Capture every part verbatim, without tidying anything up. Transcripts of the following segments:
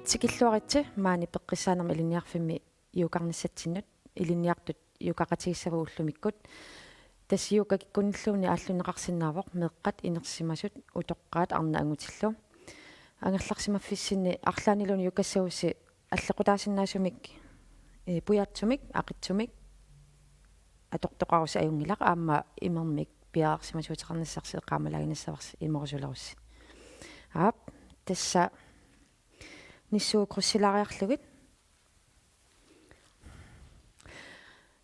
Tikilluaritsi maani peqqissaanermi ilinniarfimmi yogarnissatsinnut. Ilinniartut yogaqatigissavagut ullumikkut. Tassa yoga kikkunnilluunniit aallunneqarsinnaavoq meeqqat, inersimasut, utoqqaat, arnat angutillu. Angerlarsimaffissinni arlaanniluunniit yogassagussi alleqqutaasinnaasumik, ee, pujatsumik, aqitsumik atortoqarussi ajunngilaq, aamma imermik piareersimasuuteqarnissarsi eqqaamalaaginnassavarsi imerusulerussi. Aap, tassa nissuup kryssilaariarlugit.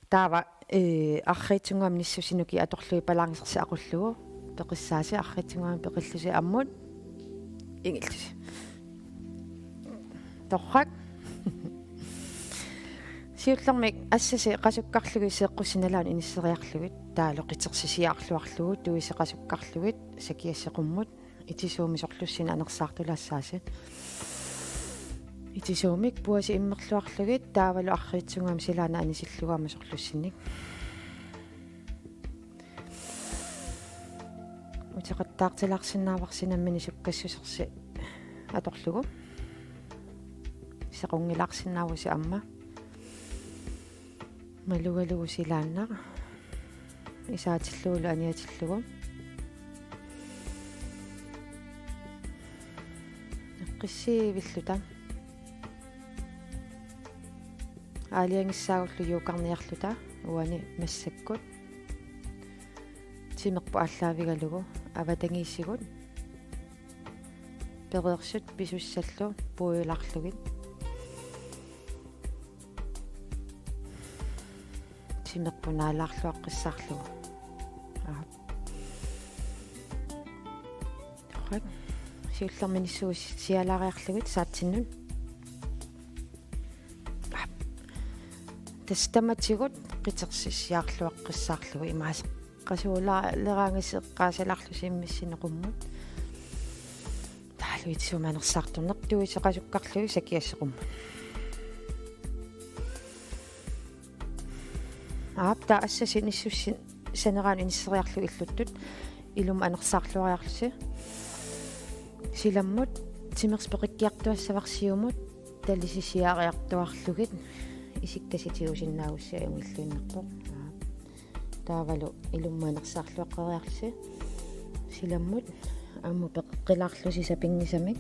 Taava, ee, arriitsunnguamik nissusinuki atorlugit balancersi aqullugu. Peqissaasi arriitsunnguamik peqillusi ammut. Ingillusi. Torrak. Siullermik assasi qasukkarlugit seeqqussi nalaani inisseriarlugit. Taavalu qitersisiarluarlugu tuisi qasukkarlugit sakiassi qummut. Itisuumik sorlussinnik anersaartulaassaasi. Itisuumik puasi immerluarlugit taavalu arriitsunnguamik silaanni anisillugu aamma sorlussinnik. Uteqattaartilaarsinnaavarsi nammineq sukkassusersi atorlugu. Sequnngilaarsinnaavusi aamma. Malugalugu silaannaq. Isaatillugulu aniatillugu. Eqqissiivilluta. Aalajangissaagullu yogarniarluta uani massakkut. Timerput aallaavigalugu avatangiisigut. Pereersut pisussallu puiulaarlugit. Timerput naalaarluaqqissaarlugu. Aap. Torrak. Siullermik nissuup sialaariarlugit saatsinnut. Aap. Tassa tamatigut qitersisiarluaqqissaarlugu imaasaq. Qasuulaaleraangassi eqqaasalaarlusi immissinni qummut. Taavalu itisuumik anersaartorneq tuisi qasukkarlugit sakiassi qummut. Aap, taava assasi nissussi saneraanut inisseriarlugu illuttut ilummut anersaarluariarlusi. Silammut timersi peqikkiartuassavarsi siumut talisisiariartuarlugit isikka tigusinnaagussi ajunngilluinnarpoq. Aap. Taavalu ilummut anersaarluaqqeriarlusi. Silammut ammut peqqilaarlusi sapinngisamik.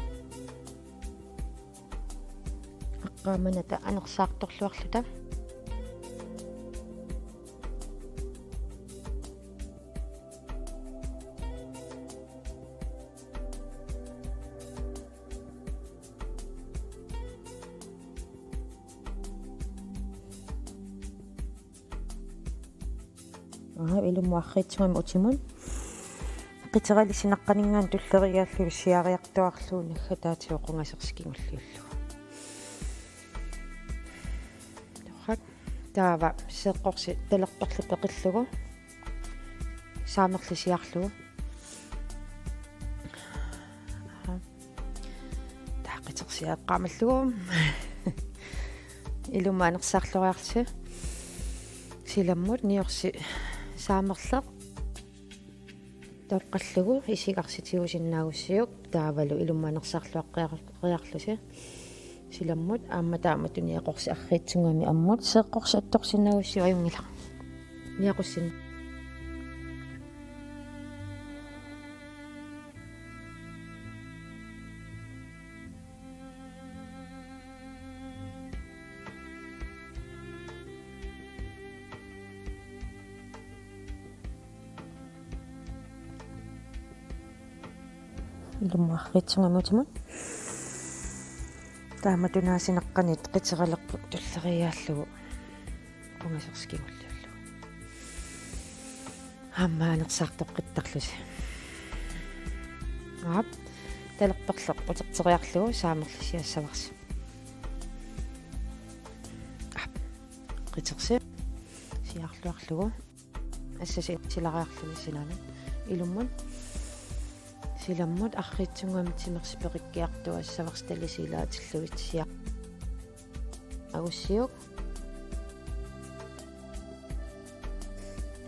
Aqqaamanata anersaartorluarluta. Aha, ilummut arriitsunnguamik utimut. Qiteralissi naqqaninngaanniit tulleriiaarlugu siaariartuaarlugu naggataatigut qungasersi kingulliullugu. Torrak. Taava seeqqorsi talerperlu peqillugu. Saamerli siaarlugu. Aha. Taava qitersiaq eqqaamallugu. Ilummut anersaarluariarlusi. Silammut niorsi saamerleq. Toqqallugu isigarsi tigusinnaagussiuk taavalu ilummut anersaarluaqqeriarlusi. Silammut aamma taamatut niaqorsi arriitsunnguamik ammut seeqqorsi attorsinnaagussiuk ajunngilaq. Niaqussin. Ilummut arriitsunnguamik utimut. Taamatut naasinaqqaniit qiteralerput tulleriiaallugu. Qungasersi kingulliullugu. Aamma anersaartoqqittarlusi. Aap. Talerperleq uterteriarlugu saamerli siassavarsi. Aap. Qitersi. Siaarluarlugu. Assasi silaariarluni sinaani. Ilummut. Silammut arriitsunnguamik timersi peqikkiartuassavarsi talisi ilaatillugit siaarnaagussiuk.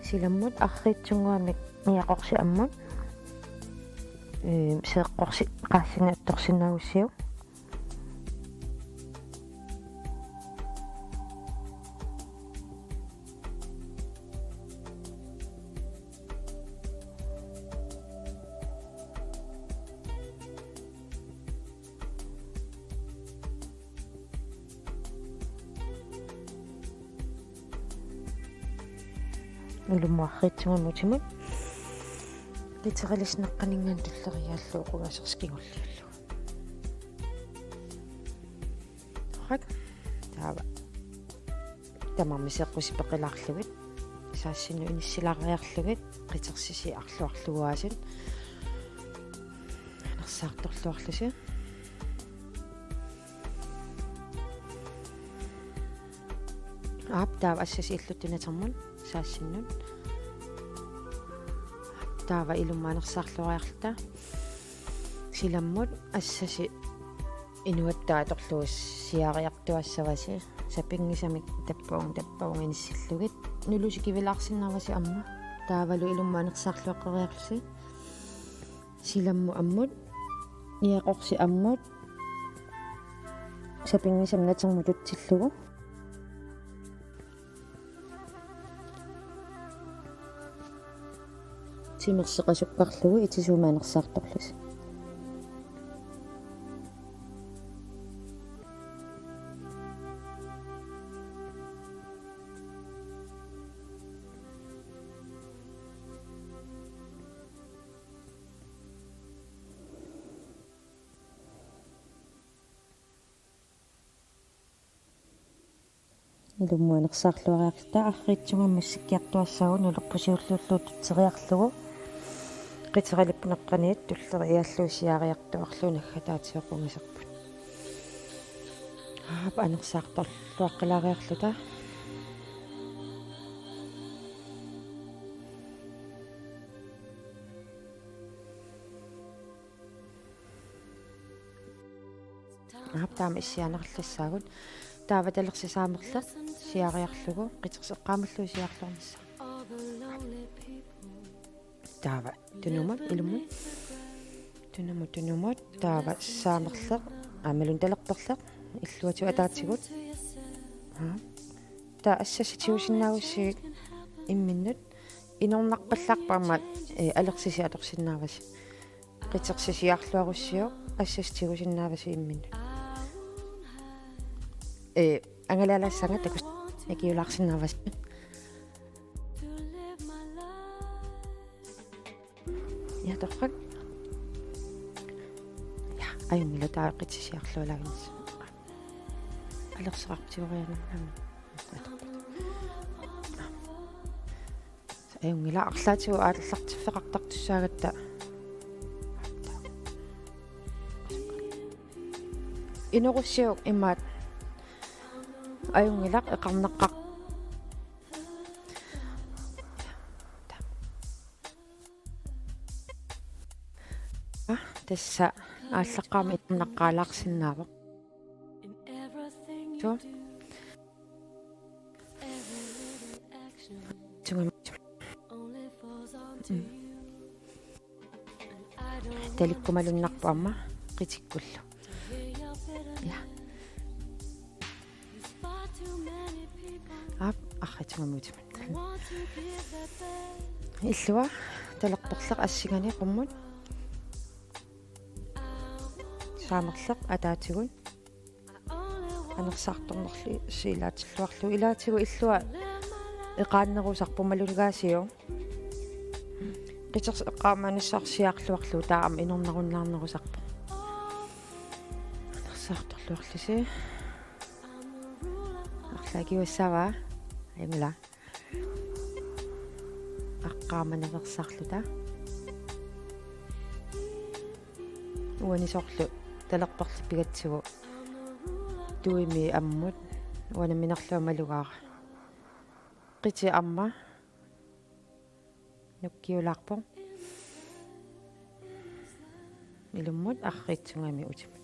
Silammut arriitsunnguamik niaqorsi ammut. Ee, seeqqorsi qaassinni attorsinnaagussiuk. Ilummut arriitsunnguamik utimut. Qiteralisinnaqqaninngaanniit tulleriiaallugu qungasersi kingulliullugu. Hak. Taava. Tamarmik seqqusit peqilaarlugit. Saassinnut inissilaariarlugit. Qitersisi arluarlugu aasiit. Anersaartorluarlusi. Aap, taava assasi illuttut natermut saassinnut. Taava ilummut anersaarluariarluta. Silammut assasi inuattut atorlugu siaariartuassavasi. Sapinngisamik tappavunga, tappavunga inissillugit. Nulusi kivilaarsinnaavasi aamma. Taavalu ilummut anersaarluaqqeriarlusi. Silammut ammut, niaqorsi ammut, sapinngisamik natermut tutsillugu. Timerseqasukkarlugu itisuumik anersaartorlusi. Ilummut anersaarluariarluta arriitsunnguamik massakkut assigiiartuassaagut, nulerput siulliullugu tutseriarlugu. Qiteralippoq naqqaniit tulleriiaallugu siaariartuarlugu naggataatigut qungaserput. Aap, anersaartorluaqqilaariarluta. Aap, taama issiaanerallassaagut. Taava talersi saamerleq siaariarlugu, qitersi eqqaamallugu siaarluarnissaa. Taava tunumut, ilummut. Tunumut, tunumut. Taava saamerleq, aammalu talerperleq. Illuatigut ataatigut. Aap. Taava assasi tigusinnaagussigit imminnut. Inornarpallaarpoq aamma, eh, alersisi atorsinnaavasi. Qitersi siaarluarussiuk assasi tigusinnaavasi imminnut. Ee, angalalaassaanga takuss-, nikiulaarsinnaavasi. Ja, torrak. Ja, ajunngilaq, taava qitersi siaarlualaaginnassaaq. Alerseqartiorianannami. Ajunngilaq, arlaatigut aallartiffeqartartussaagatta. Inorussiuk imaat. Ajunngilaq, eqarnaqqaq. Ah, tassa aallaqqaammut inornaqqaalaarsinnaavoq. Suu. Tungaanut. Mm. Talikkumalunnarpoq aamma qitikkullu. Ja. Aap, arriitsunnguamik utimut. Illua, talerperleq assinganik qummut. Saamerleq ataatigut. Anersaartornerlusi ilaatilluarlugu, ilaatigut illua eqaannerusarpoq malugaasiuk. Qitersi eqqaamanissaa siaarluarlugu, taava aamma inornarunnaarnerusarpoq. Anersaartorluarlusi. Arlaat ikiuassaavaa. Ajunngilaq. Aqqaamanereersaarluta. Uani soorlu talerperleq pigatsigu tuimi ammut. Uanga nammineerlunga malugaara. Qitit aamma. Nukkiulaarpoq. Ilummut arriitsunnguamik utimut.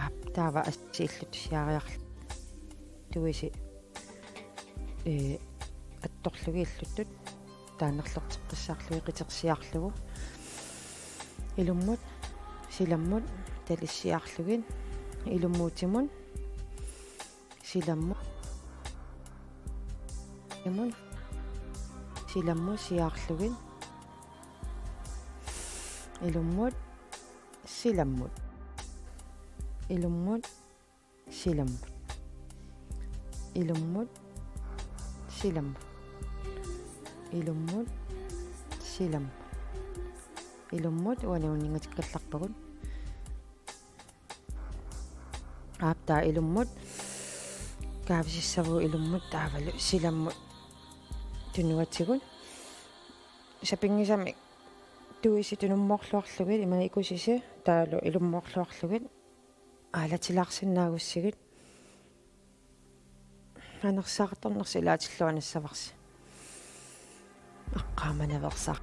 Aap, taava assasi illuttut siaariarlugu. Tuisi. Ee, attorlugit illuttut. Taannarlerteqqissaarlugit qitersi siaarlugu. Ilummut, silammut, talissi siaarlugit. Ilummut utimut. Silammut. Ilummut. Silammut siaarlugit. Ilummut, silammut. Ilummut, silammut. Ilummut, silammut. Ilummut, silammut. Ilummut, uani uninngatikkallarpagut. Aap, taava ilummut. Kaavisissavugut ilummut taavalu silammut tunuatigut. Sapinngisamik tuisi tunummoorluarlugit, ima ikusisi, taavalu ilummoorluarlugit. Aalatilaarsinnaagussigit. Anersaartornersi ilaatillugu nassavarsi. Aqqaamanaveersaaq.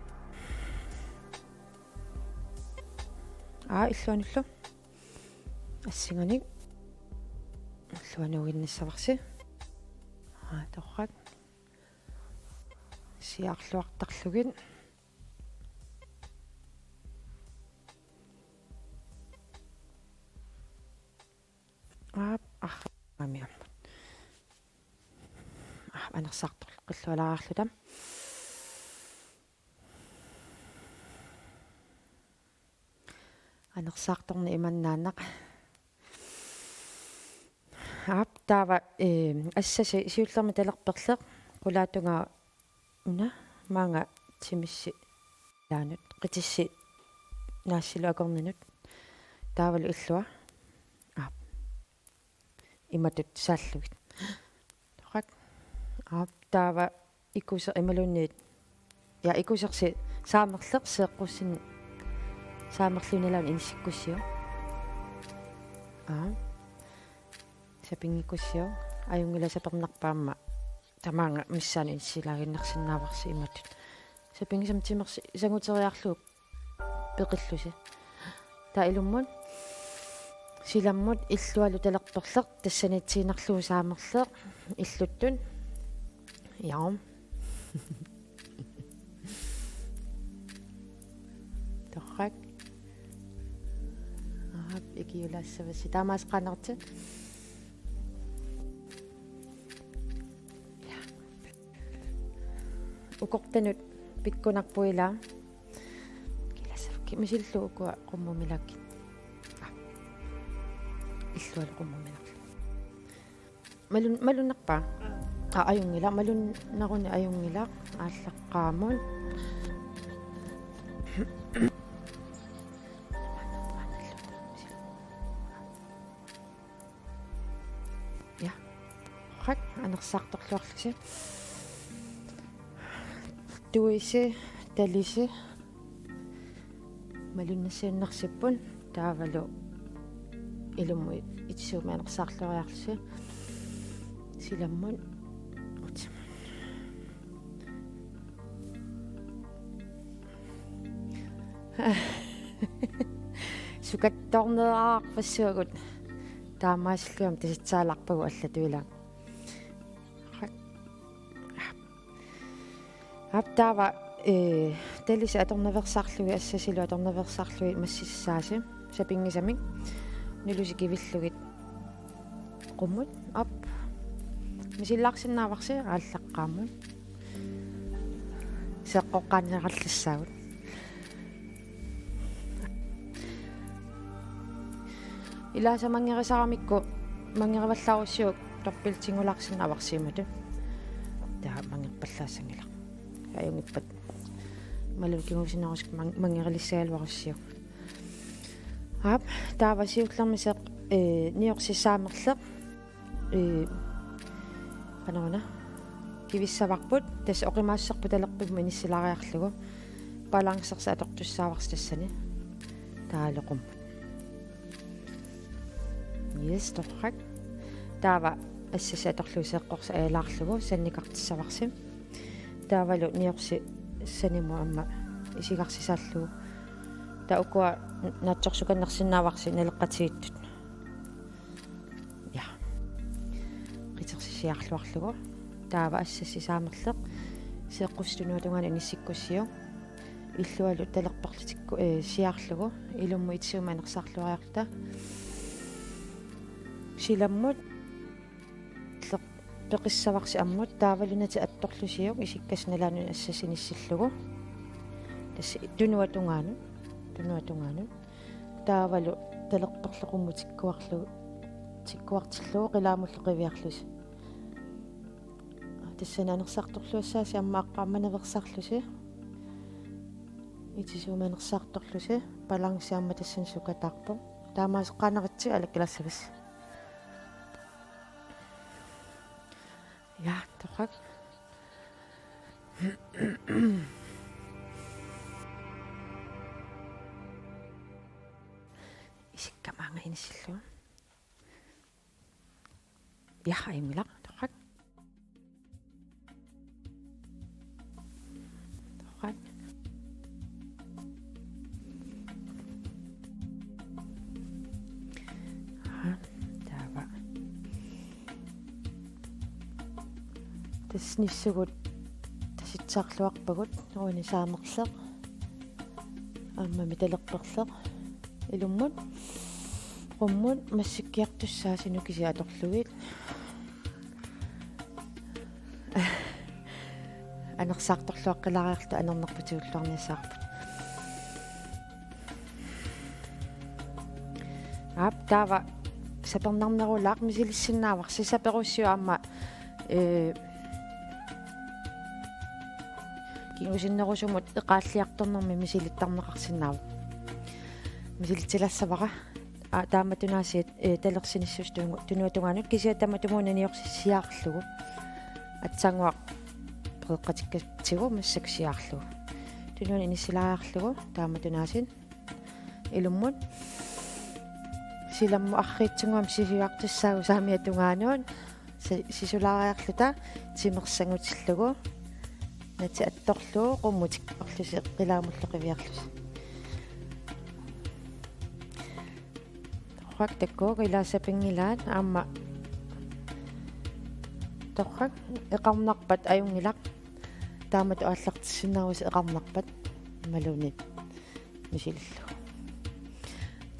Aa, illuanullu. Assinganik. Illuanuuginnassavarsi. Aa, torrak. Siaarluartarlugit. Aap, arra-, aamiammut. Aap, anersaartorleqqillualaarluta. Anersaartorneq imannaannaq. Aap, taava, eh, assasi siullermik talerperleq, qulaatungaa una, maanga timissi ilaanut, qitissi naassilu akornanut, taavalu illua. Aap. Imatut saallugit. Torrak. Aap, taava ikuser-, imaluunniit. Ja, ikusersi saamerleq seeqqussin-, saamerluinnalaanut inissikkussiuk. Aap. Sapinngikkussiuk. Ajunngilaq, sapernarpoq aamma. Tamaanga missaani inissilaaginnarsinnaavarsi imatut. Sapinngisamik timersi sanguteriarlugu peqillusi. Taava ilummut, silammut, illualu talerperleq, tassaniitsiinnarlugu saamerleq, illuttut. Jaam. Torrak. Aap, ikiulaassavassi. Taamaasseqaannartut. Ja. Ukortanut pikkunarpoq ilaa. Kilassavakki, misillugu ukua qummumilakkit. Aa. Illualu qummumilarlu. Malun-, malunnarpa? Aa, ajunngilaq, malunnaruni ajunngilaq, aallaqqaammut. Ja. Hak, anersaartorluarlusi. Tuisi, talisi. Malunnassagunarsipput, taavalu ilummut itisuumik anersaarluariarlusi. Silammut. Utimut. Sukattoorneqarpassuagut taamaasillugit tasitsaalaarpagut allatut ilaa. Aap, taava, eh, talisi atornaveersaarlugit, assasilu atornaveersaarlugit massissaasi sapinngisamik, nulusi kivillugit qummut, aap. Misillaarsinnaavarsi aallaqqaammut. Seeqqoqqaanneqarlassaagut. Ilaasa manngerisaramikku manngerivallaarussi dobbeltingulaarsinnaavarsi imatut. Taava manngerpallaassanngilaq. Ajunngippat. Imaluunniit kingusinnerusukkut man-, manngerilissagaluarussiuk. Aap, taava siullermik seeq-, eh, niorsi saamerleq. Ee, qanoruna. Kivissavarput, tassa oqimaassuserput talerpimmut inissilaariarlugu. Balancersi atortussaavarsi tassani. Taavalu qummut. Yes, torrak. Taava assasi atorlugu seeqqorsi ajalaarlugu sannikartissavarsi. Taavalu niorsi sanimut aamma isigarsisaallugu. Taava ukua naatsorsukannersinnaavarsi naleqqatigiittut. Ja. Qitersi siaarluarlugu. Taava assasi saamerleq. Seeqqussi tunuatungaanut inissikkussiuk. Illualu talerperlutikku, eh, siaarlugu. Ilummut itisuumik anersaarluariarluta. Silammut. Peqissavarsi ammut taavalu natit attorlusiuk isikkassat nalaanut assasi inissillugu. Tassa tunuatungaanut. tunuatungaanut. Taavalu talerperleq qummut tikkuarlu-, tikkuartillugu qilaamullu qiviarlusi. Tassani anersaartorluassaasi aamma aqqaamanaveersarlusi. Itisuumik anersaartorlusi, balanci aamma tassani sukataarpoq. Taamaaseqqaaneritsi alakkilassavassi. Ja, torrak. Isikka maanga inissillugu. Ja, ajunngilaq, torrak. Torrak. Aha, taava. Tassa nissugut tasitsaarluarpagut, uani saamerleq. Aammami talerperleq. Ilummut. Qummut massakkiartussaasi nukisii atorlugit. Anersaartorluaqqilaariarluta anernerput tigulluarnissaarput. Aap, taava sapernarnerulaaq misilissinnaavarsi, saperussiuk aamma, ee, kingusinnerusumut eqaalliartornermi misilittarneqarsinnaavoq. Misilitsilassavara, aa, taamatut aasiit, ee, talersinissuseq tunu-, tunuatungaanut, kisianni tamatumuuna niorsissiaarlugu. Aatsaannguaq pereqqatikkatsigu massakkut siaarlugu. Tunuani inissilaariarlugu taamatut aasiit. Ilummut. Silammut arriitsunnguamik sisuartussaagut saamiata tungaanut. Si-, sisulaariarluta timersangutillugu. Natit attorlugu qummut tikkuarlusi qilaamullu qiviarlusi. Torrak, takuuk, ilaa sapinngilaat aamma. Torrak, eqarnarpat ajunngilaq. Taamatut aallartissinnaavusi eqarnarpat imaluunniit misilillugu.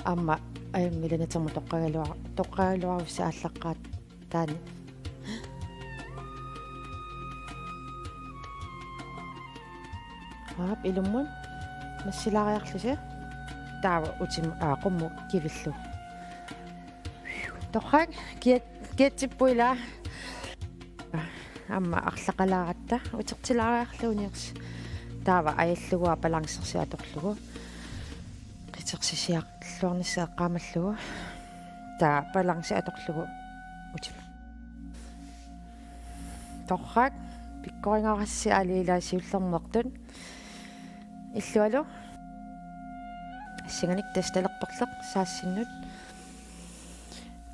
Aamma ajunngilaq natermut toqqagalua-, toqqagaluarussi aallaqqaataani. Aap, ilummut massilaariarlusi. Taava utima, aa, qummut kivillugu. Torrak, kiat-, kiatsippoq ilaa. Aamma arlaqalaaratta utertilaariarlugu niorsi. Taava ajallugu balancersi atorlugu. Qitersisiarluarnissaa eqqaamallugu. Taava balanci atorlugu utima. Torrak, pikkorigarassi aali ilaa siullermeertut. Illualu. Assinganik tassa talerperleq saassinnut.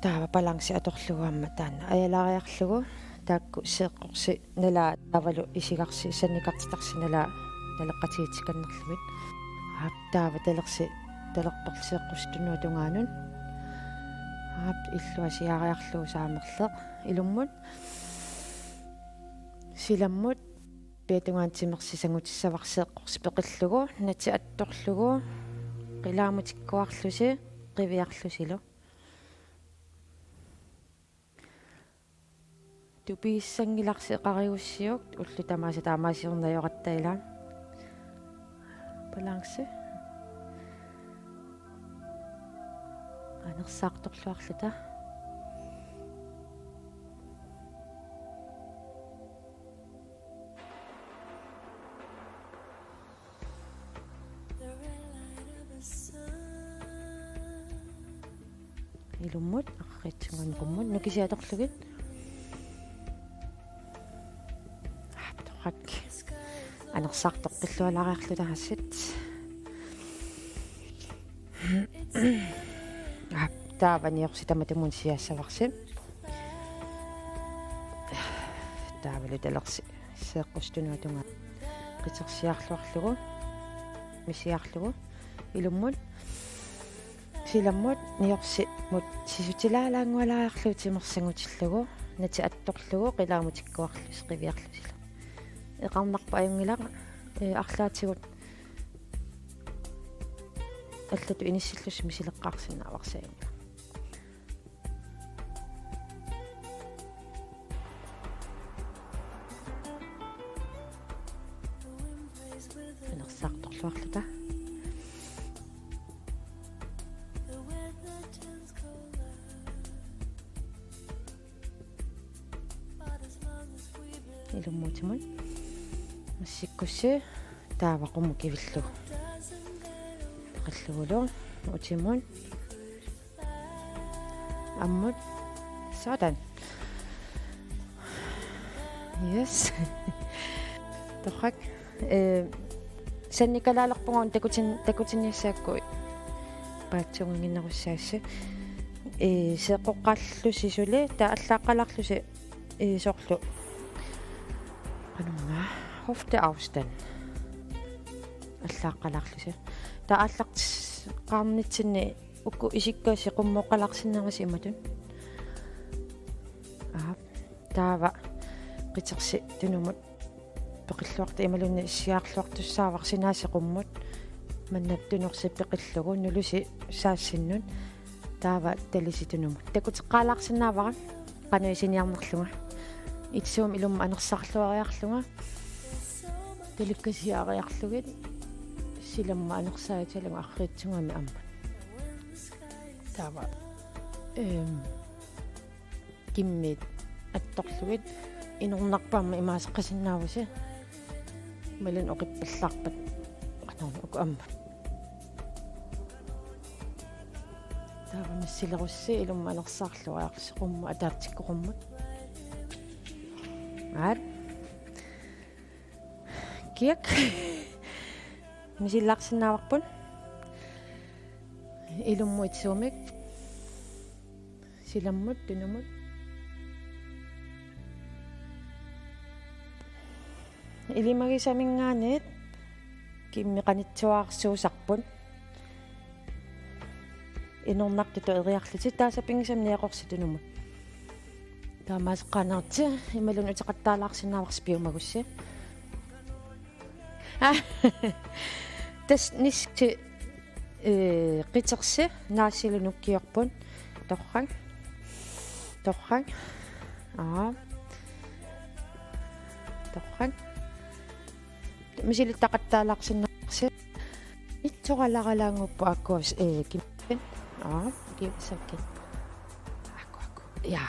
Taava balanci atorlugu aamma taanna ajalaariarlugu. Taakku seeqqorsi nalaa taavalu isigarsi sannikartitarsi nalaa naleqqatigiitsikannerlugit. Aap, taava talersi, talerperleq seeqqussi tunuatungaanut. Aap, illua siaariarlugu saamerleq. Ilummut. Silammut. Piatungaanut timersi sangutissavara seeqqorsi peqillugu, natit attorlugu, qilaamut tikkuarlusi, qiviarlusilu. Tupigissanngilarsi eqarigussiuk, ullut tamaasa taamaasiorneq ajoratta ilaa. Balanci. Anersaartorluarluta. Ilummut, arriitsunnguamik qummut, nukisii atorlugit. Aap, torrak. Anersaartoqqillualaariarluta aasiit. Aap, taava niorsi tamatumuuna siaassavarsi. Taavalu talersi seeqqussi tunuatungaanut. Qitersiarluarlugu. Misiarlugu. Ilummut. Silammut niorsimut sisutilaalaanngualaariarlugu timersangutillugu. Natit attorlugu qilaamut tikkuarlusi qiviarlusilu. Eqarnarpat ajunngilaq, ee, arlaatigut allatut inissillusi misileqqaarsinnaavarsi ajunngilaq. Anersaartorluarluta. Massikkussi taava qummut kivillugu. Peqillugulu utimut. Ammut. Sådan. Yes. Torrak. Øh, sannikalaalerpunga una takutin-, takutiniassagakku paatsuunginnerussaassi. Øh, seeqqoqqaarlusi suli, taava allaaqqalaarlusi, øh, soorlu. Qanumma hofteafstand. Allaaqqalaarlusi. Taava aallarteqqaarnitsinni uku isikkaasi qummooqqalaarsinnaavasi imatut. Aap. Taava qitersi tunumut peqilluartoq imaluunniit siaarluartussaavarsi naasi qummut. Manna tunorsi peqillugu nulusi saassinnut. Taava talisi tunumut. Takuteqqaalaarsinnaavara qanoq isiniarnerlunga. Itsuum ilummut anersaarluariarlunga. Talikkasiariarlugit silammut anersaatillugu arriitsungami ammut. Taava. Øhm, kimmit attorlugit inornarput aamma imaaseqqasinnaavusi. Imaluunniit oqippallaarpat. Qanoq uku ammut. Taava massilerussi ilummut anersaarluariarlusi qummut ataatsikkoq qummut. Aat. Kiak. Misillaarsinnaavarput. Ilummut itsuumik. Silammut tunumut. Ilimagisaminngaanniit kimmit qanittuarsuusarput. Inornartutut eriarlusi taava sapinngisamik niaqorsi tunumut. Taamaaseqqaarnersi imaluunniit uteqattaalaarsinnaavarsi piumagussi. Tassa niski, øh, qitersi naasilu nukkiorput. Torrak. Torrak. Aap. Torrak. Misilittaqattaalaarsinnaavarsi. Itsoralaaralaannguupput aakkua, øh, kimmit. Aap, kiusakkit. Aakkua, aakkua. Ja.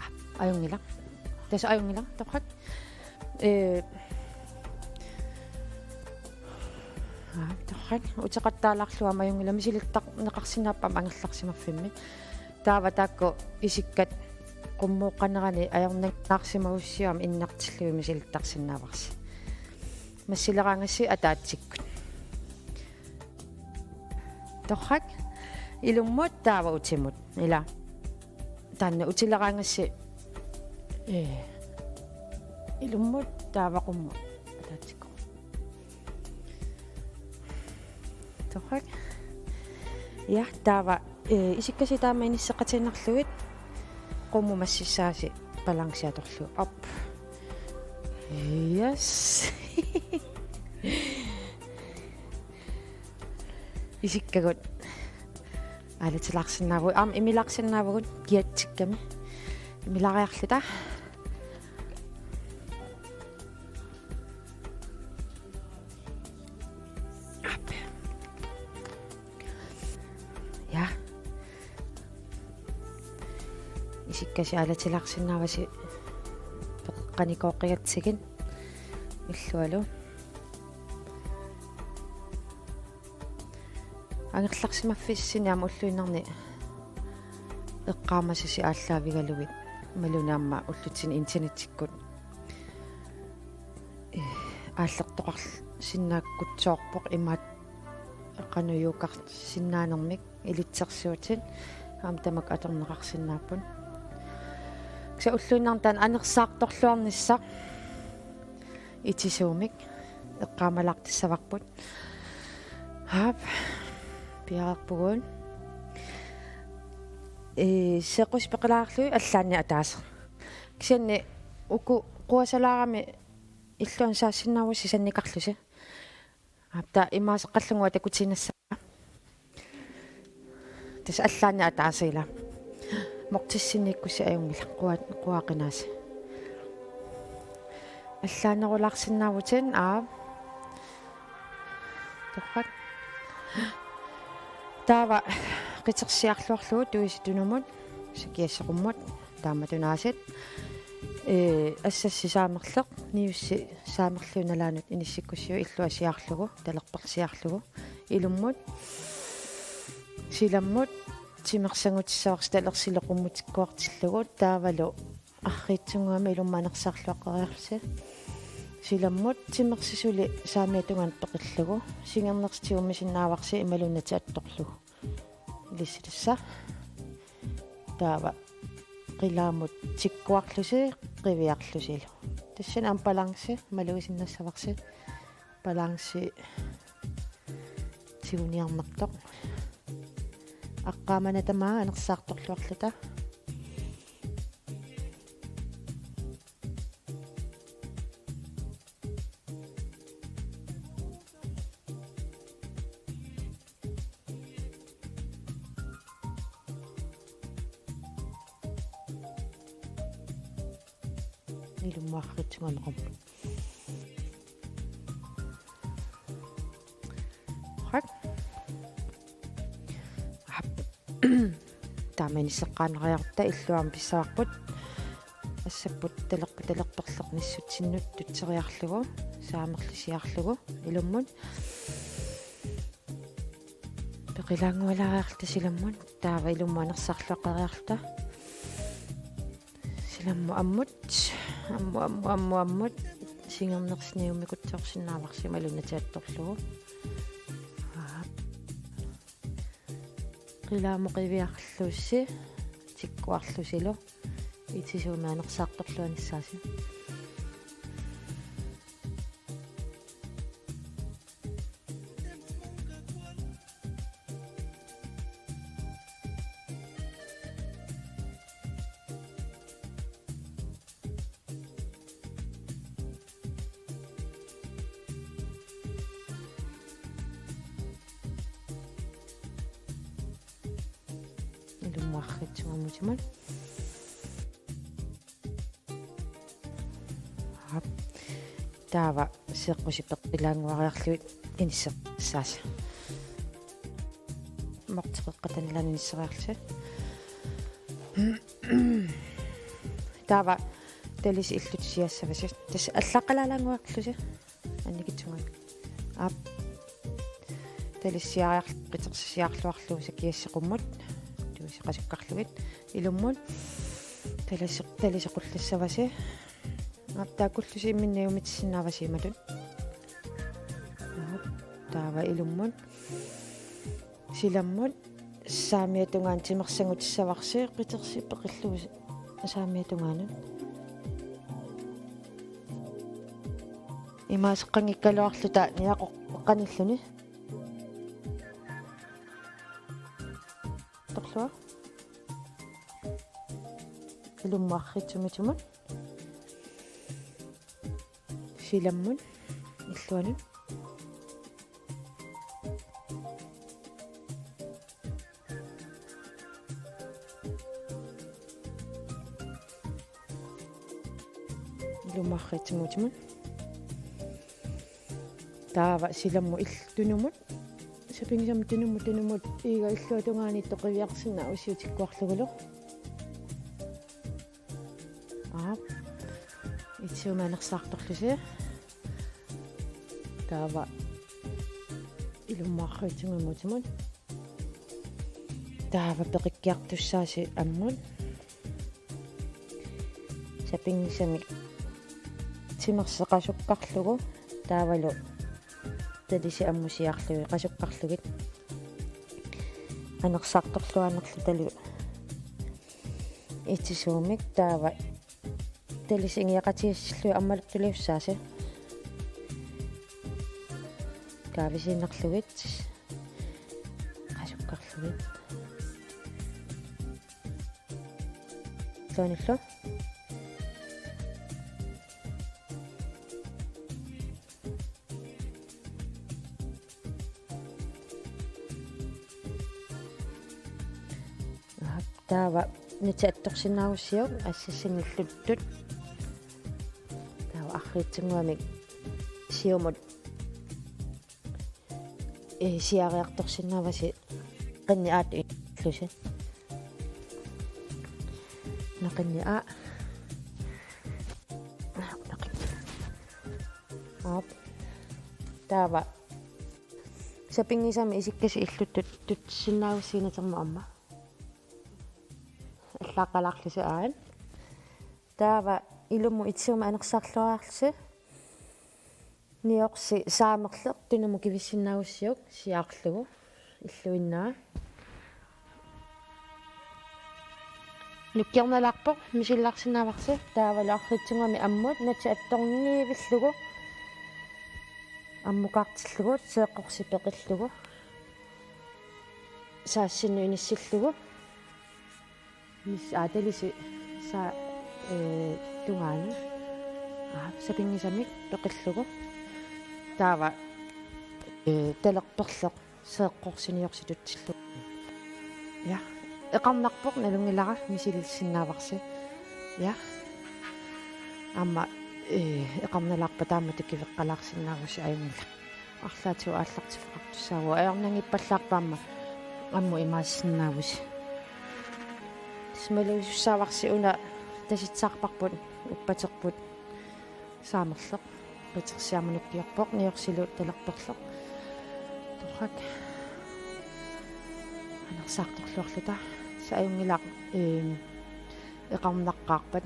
Aap, ajunngilaq. Tassa ajunngilaq, torrak. Øh. Aap, torrak. Uteqattaalaarlugu aamma ajunngilaq, misilittarneqarsinnaapput aamma angerlarsimaffimmi. Taava taakku isikkat qummooqqanerani ajornanngilaq aamma innartillugit misilittarsinnaavarsi. Massileraangassi ataatsikkut. Torrak. Ilummut taava utimut. Ila. Taanna utileraangassi. Øh. Ilummut taava qummut. Ataatsikkut. Torrak. Ja, taava, øh, isikkasi taama inisseqatiinnarlugit. Qummut massissaasi balanci atorlugu. Op. Yes. Isikkagut. Aalatilaarsinnaavugut. Aamma imilaarsinnaavugut kiatsikkami. Imilaariarluta. Aap. Ja. Isikkasi aalatilaarsinnaavasi peqqanikooqqigatsigit illualu. Angerlarsimaffissinni aamma ulluinnarni eqqaamasasi aallaavigalugit imaluunniit aamma ullutsinni internettikkut, øh, aallertoqarsinnaakkussaarpoq imaattoq qanoq yogarsinnaanermik ilitsersuutit aamma tamakku atorneqarsinnaapput. Kisianni ulluinnarni taanna anersaartorluarnissaq itisuumik eqqaamalaartussavarput. Aap. Piareerpugut. Ee, seeqqussi peqalaarlugit allaanni ataaseq. Kisianni uku quasalaarami illuanut saassinnaavasi sannikarlusi. Aap, taava imaaseqqallunga takutiinnassaanga. Tassa allaanni ataaseq ila. Mortissinniikkussi ajunngilaq, qua-, quaqinaasi. Allaanerulaarsinnaavutit, aap. Torrak. Taava qitersiarluarlugu tuisit tunumut, sakiassat qummut, taamatut aasiit. Ee, assassi saamerleq, niussi saamerliup nalaanut inissikkussiuk illua siaarlugu, talerpersiarlugu. Ilummut, silammut, timersangutissavarsi talersilu qummutikkuartillugu, taavalu arriitsunnguamik ilummut anersaarluaqqeriarlusi. Silammut, timersi suli saamiata tungaanut peqillugu, singernersi tigummisinnaavasi imaluunniit attorlugu. Ilissi tassa. Taava qilaamut tikkuarlusi qiviarlusilu. Tassani aamma balanci malugisinnaassavarsi. Balanci tiguniarnartoq. Aqqaamana tamaat anersaartorluarluta. Ilummut arriitsunnguamik qum. Hak. Hap. Taama inisseqqaannariarutta illuaam pissavarput. Assapput talerput talerperleq nissutsinnut tutseriarlugu, saamerlisiarlugu, ilummut. Peqilaanngualaariarluta silammut, taava ilummut anersaarluaqqeriarluta. Silammut ammut, ammut, ammut, ammut, ammut. Singernersi niummikutsoorsinnaavarsi imaluunniit attorlugu. Aap. Qilaamut qiviarlusi, tikkuarlusilu. Itisuumik anersaartorluanissaasi. Ilummut arriitsunnguamik. Aap. Taava seeqqusi peqilaannguariarlugit inisseqqissaasi. Morteqeqqata nalaanut inisseriarlusi. Taava talisi illutsiassavasi. Tassa allaqqalaalaannguarlusi. Annikitsunnguamik. Aap. Talissiariarlugu, qitersisiarluarlugu sakiassi qummut. Tuusi qasukkarlugit. Ilummut. Talisi, talisi qullassavasi. Aap, taakkullusi imminnut niummitissinnaavasi imatut. Aap, taava ilummut. Silammut. Saamiata tungaanut timersangutissavarsi, qitersi peqillugu saamiata tungaanut. Imaaseqqanngikkaluarluta niaqoqqanilluni. Torlua. Ilummut arriitsumik itumut. Silammut. Illuanut. Ilummut arriitsumik itumut. Taava silammut il-, tunumut. Sapinngisamik tunumut, tunumut. Iiga illuata tungaaniittoq qiviarsinnaavusi tikkuarlugulu. Aap. Itisuumik anersaartorlusi. Taava ilummut arriitsumik itumut. Taava peqikkiartussaasi ammut. Sapinngisamik timersi qasukkarlugu taavalu talisi ammusiarlugit qasukkarlugit. Anersaartorluaannarlutalu itisuumik taava talisi ingiaqatigiissillugit ammalertuliussaasi. Kaavisiinnarlugit. Qasukkarlugit. Soorlu. Taava nutsi attorsinnaagussiuk assassinngilluttut. Taava arriitsunnguamik siumut, ee, siaariartorsinnaavasi qinni aat illusi. Naqinni aa. Aap. Taava sapinngisamik isikkasi illuttut tutsisinnaavassi natermut aamma. Allaaqqalaarlusi aat. Taava ilummut itiumik anersaarluariarlusi. Niorsi saamerleq tunumut kivissinnaagussiuk siaarlugu illuinnaa. Nukkiornalaarpoq misilaarsinnaavarsi, taavalu arriitsunnguamik ammut nati attorniivillugu ammukaartillugu seeqqorsi peqillugu saassinnut inissillugu. Mis-, aa, talisi sa-, ee, tungaanut. Aa, sapinngisamik peqillugu. Taava, ee, talerperleq seeqqorsi niorsi tutsillugu. Ja. Eqarnarpoq nalunngilara misilissinnaavarsi. Ja. Aamma, ee, eqarnalaarpat taamatut kiveqqalaarsinnaavusi ajunngilaq. Arlaatigut aallartiffeqartussaavoq ajornanngippallaarpoq aamma ammut imaasinnaavusi. Tassa malugisussaavasi una tasitsaarparput uppaterput saamerleq. Patersiama nukkiorpoq niorsilu talerperleq. Torrak. Anersaartorluarluta. Tassa ajunngilaq, eem, eqarnaqqaarpat.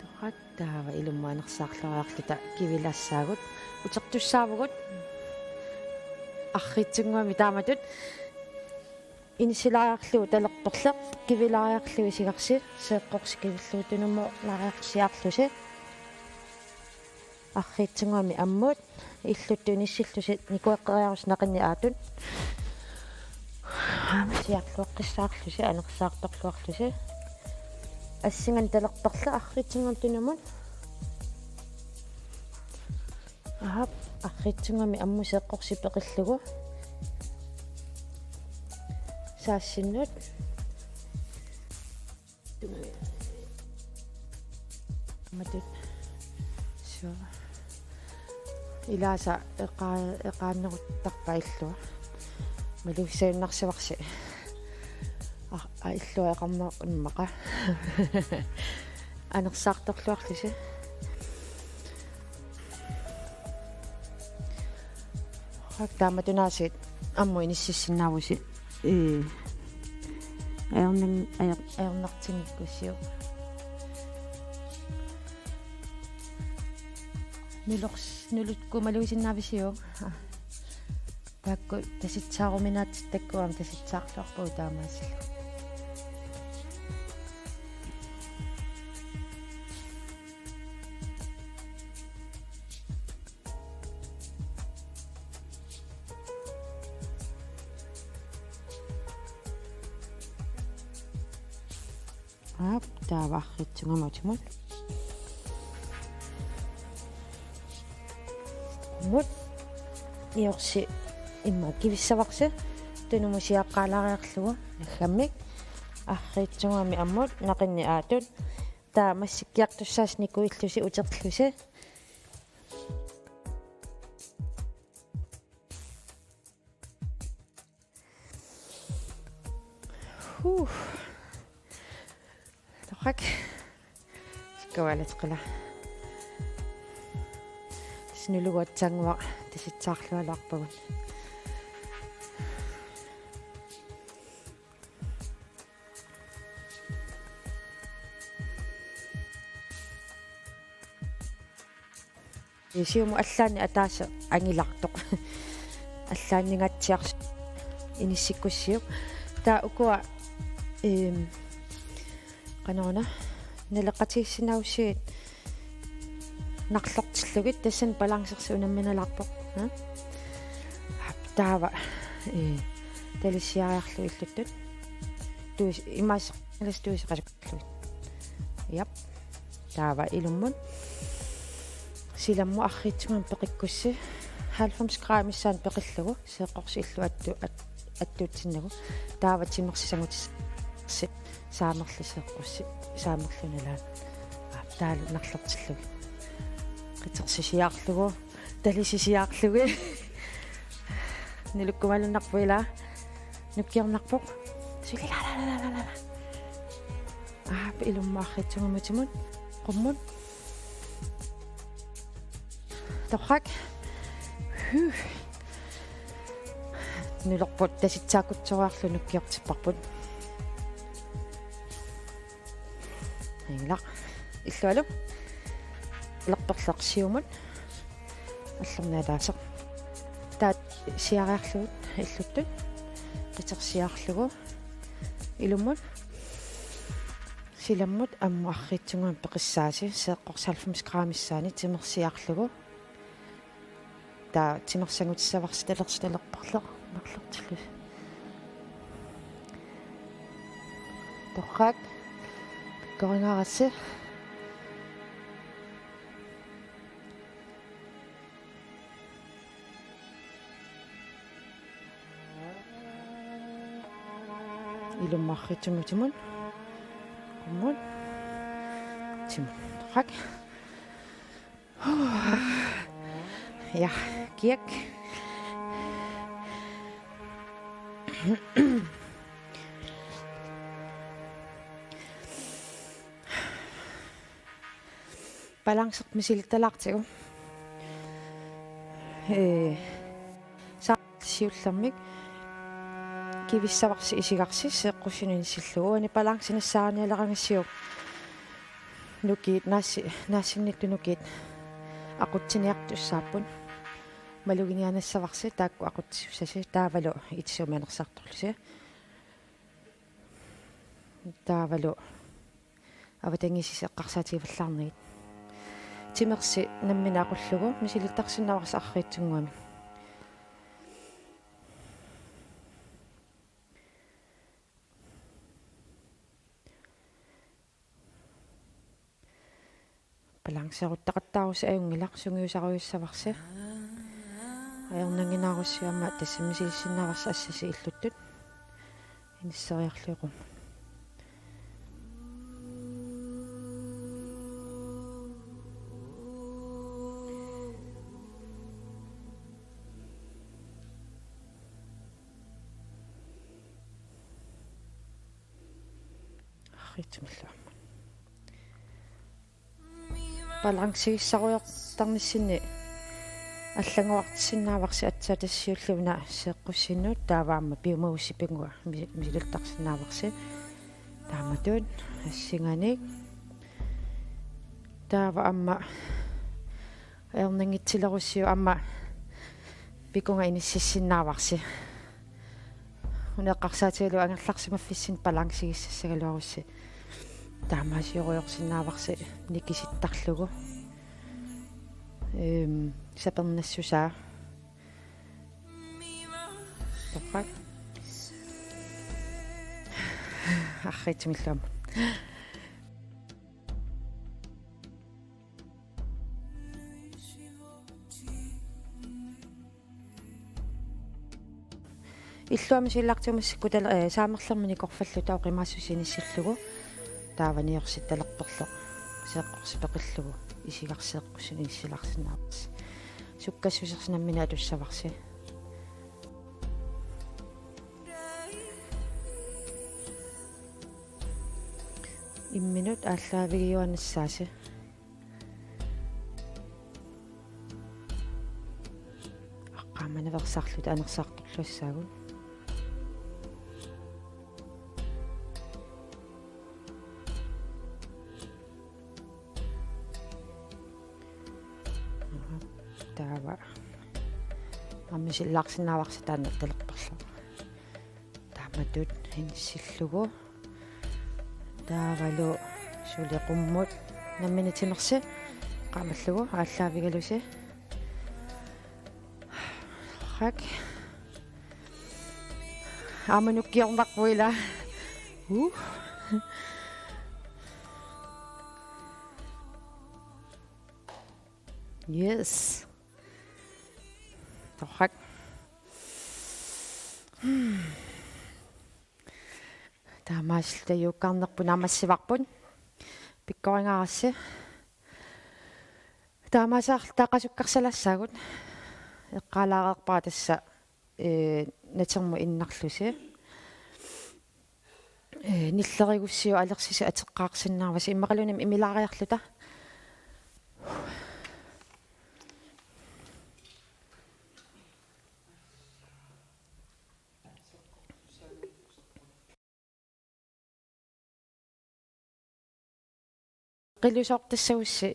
Torrak, taava ilummut anersaarluariarluta kivilaassaagut. Utertussaavugut. Arriitsunnguamik taamatut. Inissilaariarlugu talerperleq, kivilaariarlugu isigarsi, seeqqorsi kivillugu tunumut laariarsiarlusi. Arriitsunnguamik ammut, illuttut inissillusi nikueqqeriarusi naqinni aatut. Aamma siaarluaqqissaarlusi, anersaartorluarlusi. Assinganik talerperleq arriitsunnguamik tunumut. Aap, arriitsunnguamik ammut seeqqorsi peqillugu. Saassinnut. Matut. Suu. Ilaasa eqa-, eqaanneruttarpaa illua. Malugissagunarsivarsi. Aa, aa, illua eqarneq immaqa. Anersaartorluarlusi. Hak, taamatunaasiit ammut inississinnaavusi. Ee. Ajornan-, ajor-, ajornartinngikkussiuk. Nulors-, nulukkut malugisinnaavisiuk? Aa. Taakku tasitsaaruminaatsittakku aamma tasitsaarluarpagut taamaasilu. Aap, taava arriitsunnguamik utimut. Mut. Niorsi immaqa kivissavarsi. Tunumut siaqqaalaariarlugu naggammik. Arriitsunnguamik ammut naqinni aatut. Taava massikkiartussaasi nikuillusi uterlusi. Huh. Torrak. Sikkualateqila. Sinuluguatsannguaq tasitsaarlualuarpagut. Siumut allaanni ataaseq angilartoq. Allaanningatsiartoq inissikkussiuk. Taava ukua, ehm, qanoruna, naleqqatigiissinnaagussigit narlortillugit, tassani balancersi unamminalaarpoq. Ha? Aap, taava, ee, talisiariarlugu illuttut. Tuis-, imaas-, ilas tuiseqasuk. Jap. Taava ilummut. Silammut arriitsunnguamik peqikkussi. Halvfems grader missaanni peqillugu. Seeqqorsi illup attu-, at-, attuutsinnagu. Taava timersi sangutissi. Saamerleq seeqqussi. Saamerlunalaat. Aa, taavalu narlortillugit. Qitersi siaarlugu. Talisi siaarlugu. Nulukkumalunnarpoq ilaa. Nukkiornarpoq. Suli la, la, la, la, la, la. Aap, ilummut arriitsumut immut. Qummut. Torrak. Huh. Nulerput tasitsaakutsooriarlugu nukkiortipparput. Ilaq. Illualu. Ilerperleq siumut. Allornialaasoq. Taava siariarlugu illuttut. Qitersiarlugu. Ilummut. Silammut ammut arriitsumut peqissaasi, seeqqorsi halvfems gramissaani timersiarlugu. Taava timersanngutissavasi talersi talerperleq marlortillusi. Torrak. Pikkoringaarassi. Ilummut arriitsumut immut. Qummut. Immut. Torrak. Ja, kiak. Balancerput misilittalaartigu. Ee, sa-, siullermik kivissavarsi isigarsi seeqqussinut inissillugu. Uani balanci nassaarinialerangaatsiaq nukiit naassi-, naassinnittut nukiit aqutsiniartussaapput. Maluginiaannassavarsi taakku aqutsisussasi taavalu itisuumanersartorlusi. Taavalu avatangiisit eqqarsaatigivallaarnagit. Timersi nammineq aqullugu misilittarsinnaavarsi arriitsunnguamik. Balanceruttaqattaarussi ajunngilaq, sungiusarujussavarsi. Ajornannginnaarussi aamma tassa misilissinnaavarsi assasi illuttut. Inisseriarlugu qummut. Arriitsumillu aamma. Balancegissarujoortarnissinni allanngorartissinnaavarsi aatsaat tassa siulliuna seeqqussinnut taava aamma piumagussi pigua mi-, misilittarsinnaavarsi. Taamatut assinganik. Taava aamma ajornanngitsilerussiuk aamma pikunga inississinnaavarsi. Una eqqarsaatigalugu angerlarsimaffissinni balancegissassagaluarussi. Taamaasiorujoorsinnaavarsi nikisittarlugu. Ehm, sapernassusaa. Torrak. Arriitsumillu aamma. Illuami siullertut massakkut tala-, eh, saamerlermik nikorfalluta oqimaassuseq inissillugu. Taava niorsittalerperleq seeqqorsi peqillugu isigarsi seeqqussinut inissilaarsinnaavarsi. Sukkassusersi nammineq atussavarsi. Imminut aallaavigiuaannassaasi. Aqqaamanaveersaarluta anersaartorluassaagut. Taava. Aamma misilittarsinnaavarsi taanna talerperleq. Taamatut inissillugu. Taavalu suli qummut. Nammineq timersi. Qaamallugu aallaavigalusi. Hak. Aamma nukkiornarpoq ila. Uh. Yes. Torrak. Taamaasilluta juukkaarnerput naammassivarput. Pikkoringaarassi. Taamaasaarluta qasukkarsalaassaagut. Eqqaalaareerpara tassa, ee, natermut innarlusi. Ee, nillerigussiuk alersisut ateqqaarsinnaavasi, immaqaluunniit imilaariarluta. Qilusoortassagussi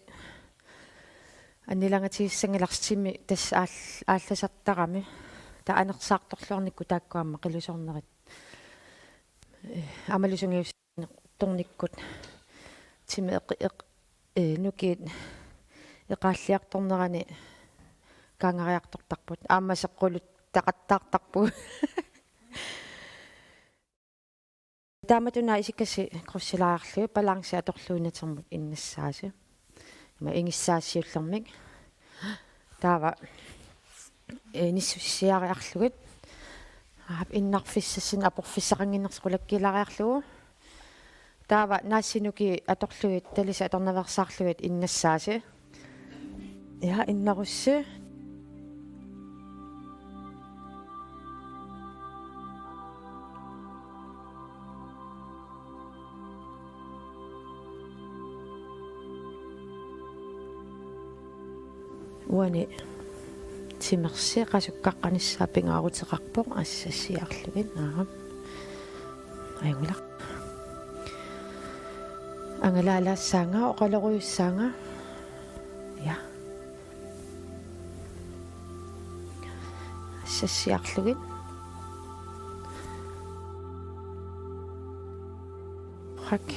annilaangatigissanngilaq, timi tassa aall-, aallasartarami. Taava anersaartorluarnikkut taakku aamma qilusoornerit, eh, aammalu sungiussaartornikkut timi eq-, eq-, eh, nukiit eqaalliartornerani kaangariartortarput. Aamma seqquluttaqattaartarpugut. Taamatut una isikkasi krydsilaariarlugit, balanci atorlugu natermut innassaasi. Ima ingissaasiullermik. Taava, eh, nissusiariarlugit. Aap, innarfissassinnik aporfissaqannginnersoq qulakkiilaariarlugu. Taava naassinukii atorlugit, talisat atornaveersaarlugit innassaasi. Ja, innerussi. Uani timersi qasukkaqqanissaa pingaaruteqarpoq, assassiarlugit, aap. Ajunngilaq. Angalalaassaanga, oqalorujussaanga. Ja. Assassiarlugit. Rak.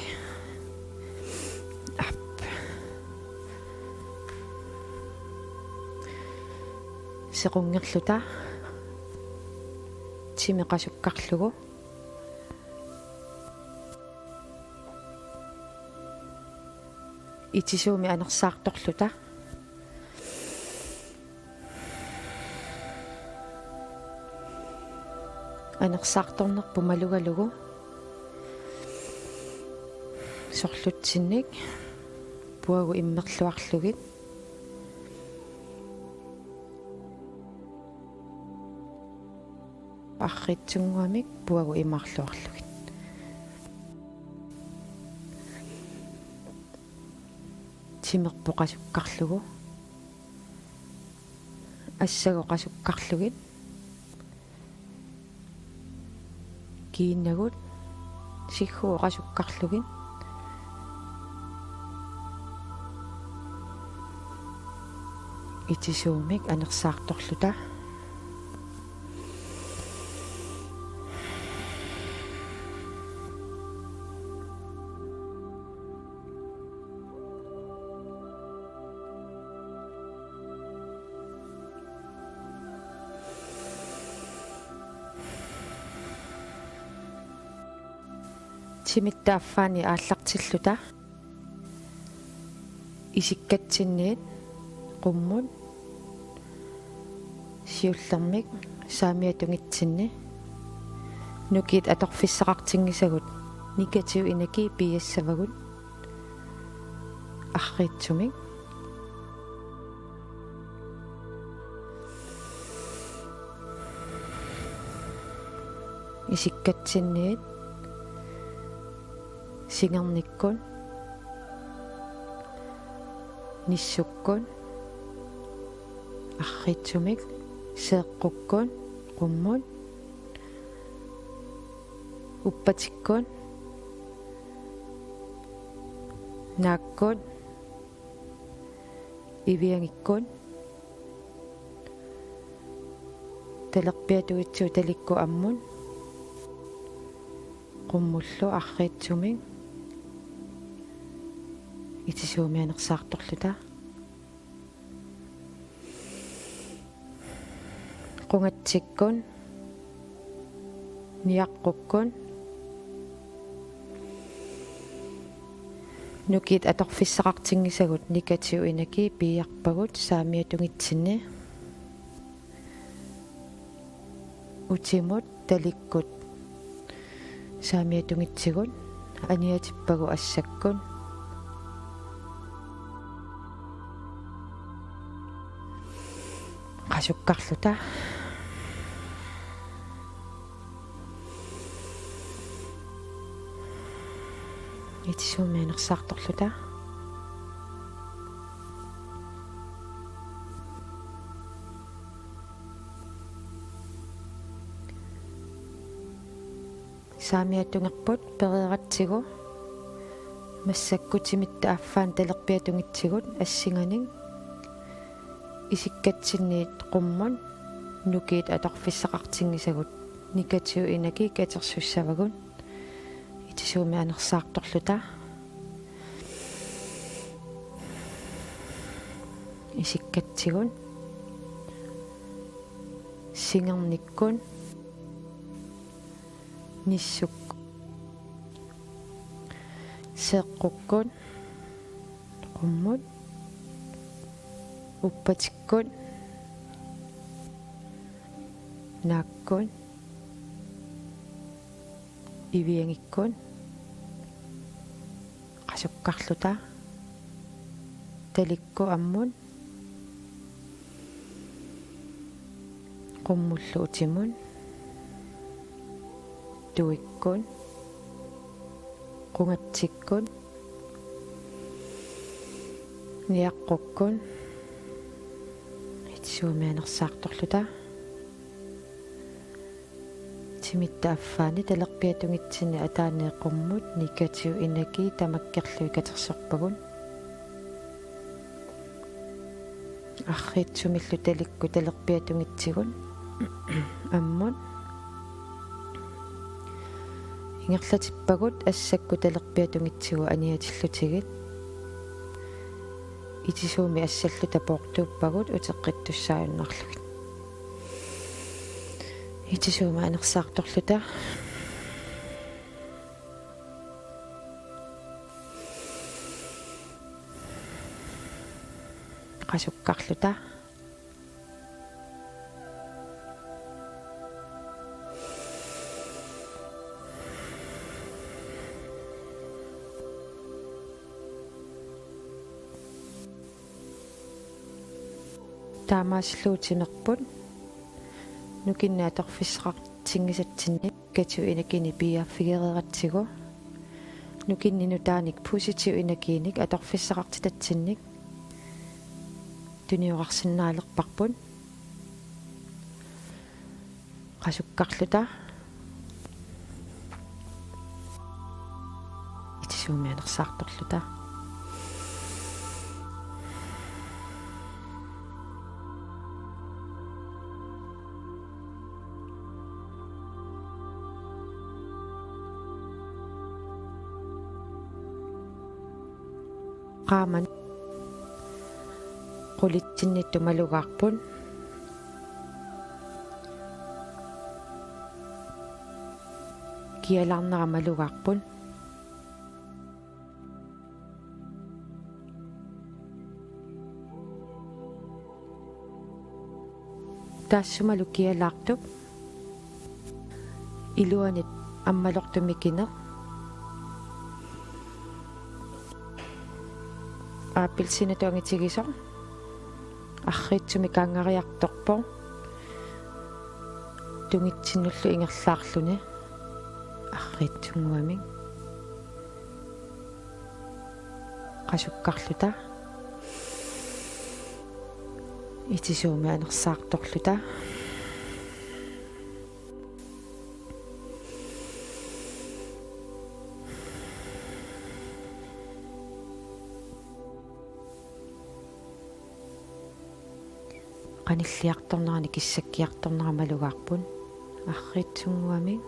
Aap. Sequnngerluta. Timi qasukkarlugu. Itisuumik anersaartorluta. Anersaartornerput malugalugu sorlutsinnik puagut immerluarlugit. Arriitsunnguamik puagut imaarluarlugit. Timerput qasukkarlugu. Assagut qasukkarlugit. Kiinnagut, siggugut qasukkarlugit. Itisuumik anersaartorluta. Timitta affaani aallartilluta. Isikkatsinniit qummut siullermik saamiata tungitsinni. Nukiit atorfissaqartinngisagut negativ energi piiassavagut arriitsumik. Isikkatsinniit singernikkut, nissukkut, arriitsumik, seeqqukkut, qummut, uppatikkut, naakkut, iviangikkut, talerpiata tungitsigu talikkut ammut, qummullu arriitsumik, itisuumik anersaartorluta. Qungatsikkut, niaqqukkut, nukiit atorfissaqartinngisagut negativ energi piiarpagut saamiata tungitsinni. Utimut talikkut saamiata tungitsigut aniatippagut assakkut. Qasukkarluta. Itisuumik anersaartorluta. Saamiatungerput pereeratsigu massakkut timitta affaani talerpiatungitsigut assinganik isikkatsinniit qummut nukiit atorfissaqartinngisagut, negativ energi katersussavagut. Itisuumik anersaartorluta. Isikkatsigut, singernikkut, nissukkut, seeqqukkut, qummut, uppatikkut, naakkut, iviangikkut, qasukkarluta, talikkut ammut, qummullu utimut, tuikkut, qungatsikkut, niaqqukkut. Itisuumik anersaartorluta. Timitta affaani talerpiatungitsinni ataani qummut negativ energi tamakkerlugit katersorpagut. Arriitsumillu talikkut talerpiatungitsigut ammut. Ingerlatippagut assakkut talerpiatungitsigut aniatillutigit. Itisuumik assalluta poortuuppagut uteqqittussaajunnaarlugit. Itisuumik anersaartorluta. Qasukkarluta. Taamaasillugu timerput nukinnik atorfissaqartinngisatsinnik negativ energiinik piiarfigereeratsigu, nukinnik nutaanik positiv energiinik atorfissaqartitatsinnik tuniorarsinnaalerparput. Qasukkarluta. Itisuumik anersaartorluta. Qaammat qulitsinniittut malugaarput. Kialaarnera malugaarput. Taassumalu kialaartup iluanit ammalortup mikineq appelsiinatut angitigisoq arriitsumik qaangeriartorpoq, tungitsinnullu ingerlaarluni arriitsunnguamik. Qasukkarluta. Itisuumik anersaartorluta. Qanilliartornerani kissakkiartornera malugaarput arriitsunnguamik.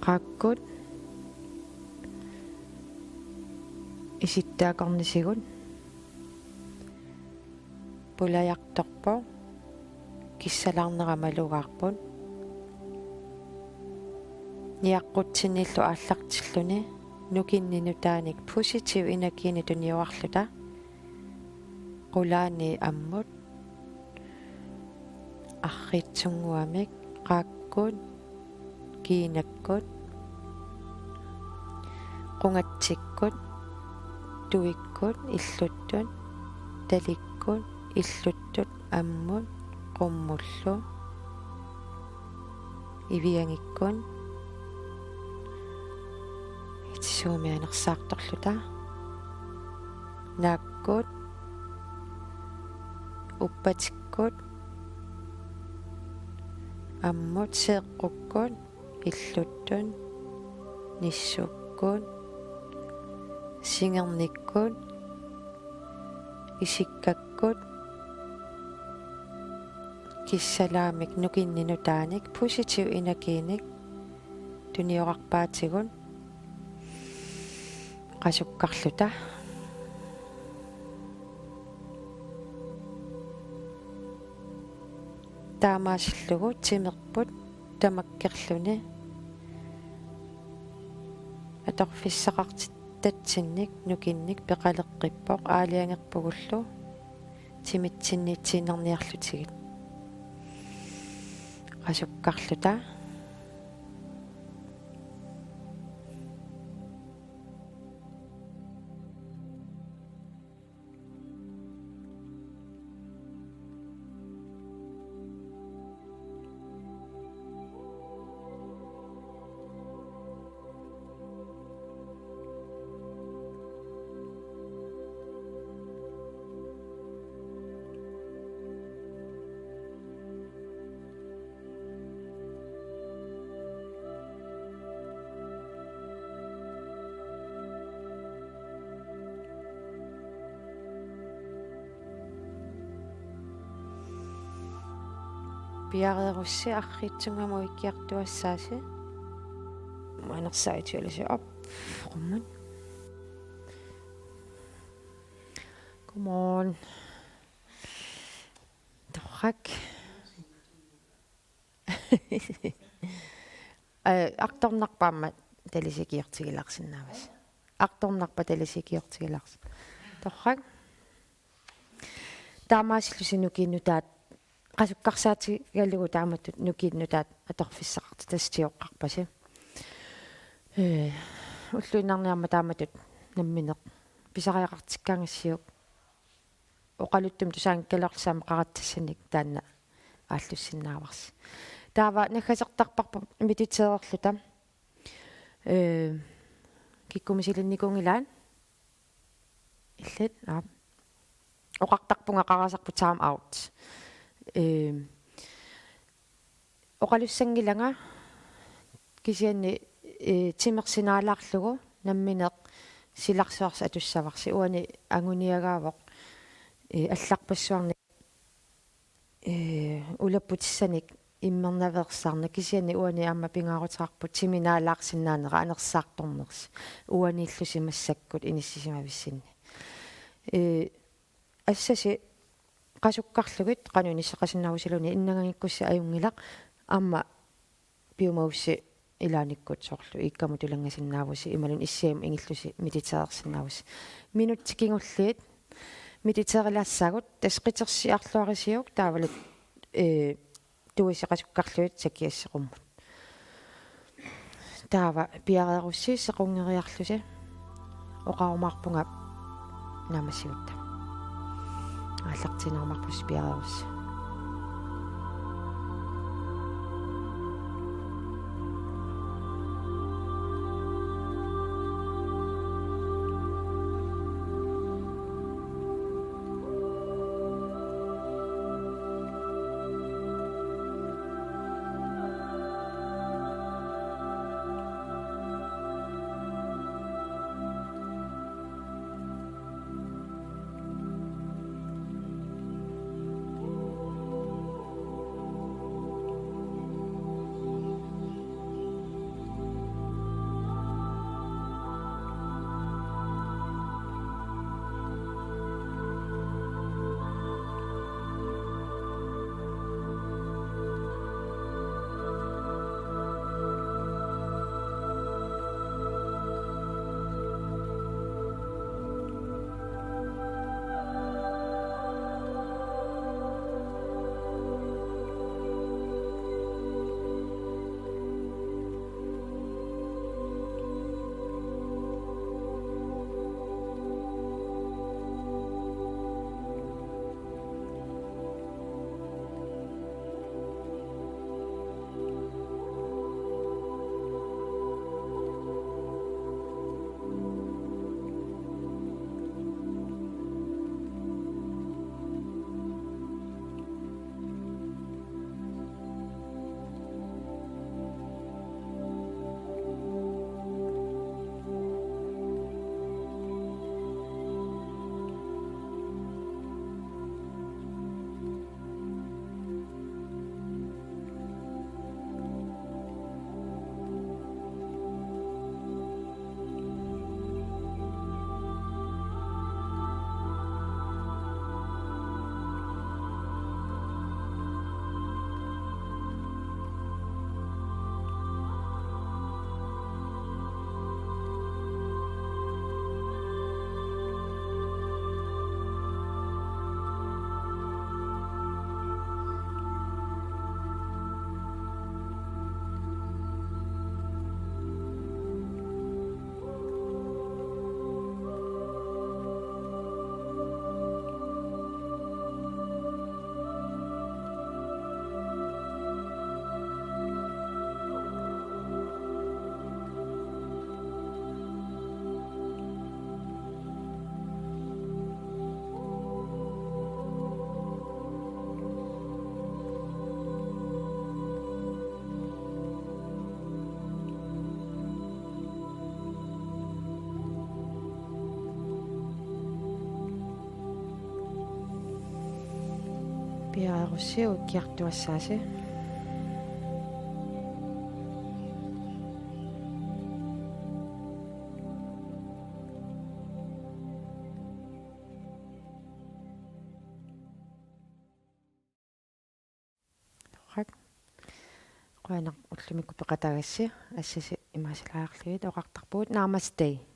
Qaakkut isittaakornisigut pulajartorpoq, kissalaarnera malugaarput. Niaqqutsinnillu aallartilluni nukinnik nutaanik positiv energiinik tuniorarluta qulaani ammut arriitsunnguamik qaakkut, kiinakkut, qungatsikkut, tuikkut, illuttut, talikkut, illuttut, ammut, qummullu, iviangikkut, Tuumi anersaartorluta. Naakkut, uppatikkut, ammut, seeqqukkut, illuttut, nissukkut, singernikkut, isikkakkut, kissalaamik nukinnik nutaanik positiv energiinik tuniorarpaatigut qasukkarluta. Taamaasillugu timerput tamakkerluni atorfissaqartitatsinnik nukinnik peqaleqqippoq, aalajangerpugullu timitsinniitsiinnarniarlutigit. Qasukkarluta. Piareerussi arriitsunnguamik uikkiartuassaasi. Anersaarutigalusi op. Qummut. Godmorgen. Torrak. Aa, artornarpa aamma talisikiortigilaarsinnaavasi? Artornarpa talisikiortigilaarsi-? Torrak. Taamaasillusi nukinnik nutaat qasukkarsaatigalugu taamatut nukinnik nutaat atorfissaqartitassat sioqqarpasi. Ee, ulluinnarni aamma taamatut nammineq pisariaqartikkaangassiuk oqaluttumik tusaanngikkaluarlusi aamma qaratsassanik taanna aallussinnaavarsi. Taava naggasertarparput mediteererluta. Ee, kikkut misilinnikuunngilaat? Illit, aap. Oqartarpunga qarasaarput time out. Ee, oqalussanngilanga kisianni, ee, timersinnaalaarlugu nammineq silarsuarsi atussavarsi. Uani anguniagaavoq, ee, allarpassuarni, ee, ulapputissanik immernaveersaarneq, kisianni uani aamma pingaaruteqarpoq timinaalaarsinnaanera anersaartornersi. Uaniillusi massakkut inissisimavissinni. Ee, assasi qasukkarlugit qanoq inisseqasinnaavusiluunniit, innanganngikkussi ajunngilaq, aamma piumagussi ilaannikkut soorlu iikkamut tulanngasinnaavusi imaluunniit issiamut ingillusi mediteerersinnaavusi. Minutsit kingulliit mediteerilaassaagut, tassa qitersiarluarisiuk taavalu, ee, tuisi qasukkarlugit sakiassi qummut. Taava piareerussi sequnngeriarlusi, oqarumaarpunga naammassigutta. Aallartiinnarumaarusi piareerussi. Jaarussiuk kiartuassaasi. Qujanaq ullumikkut peqataagassi, assisi imaasilaarlugit oqartarpugut namaste.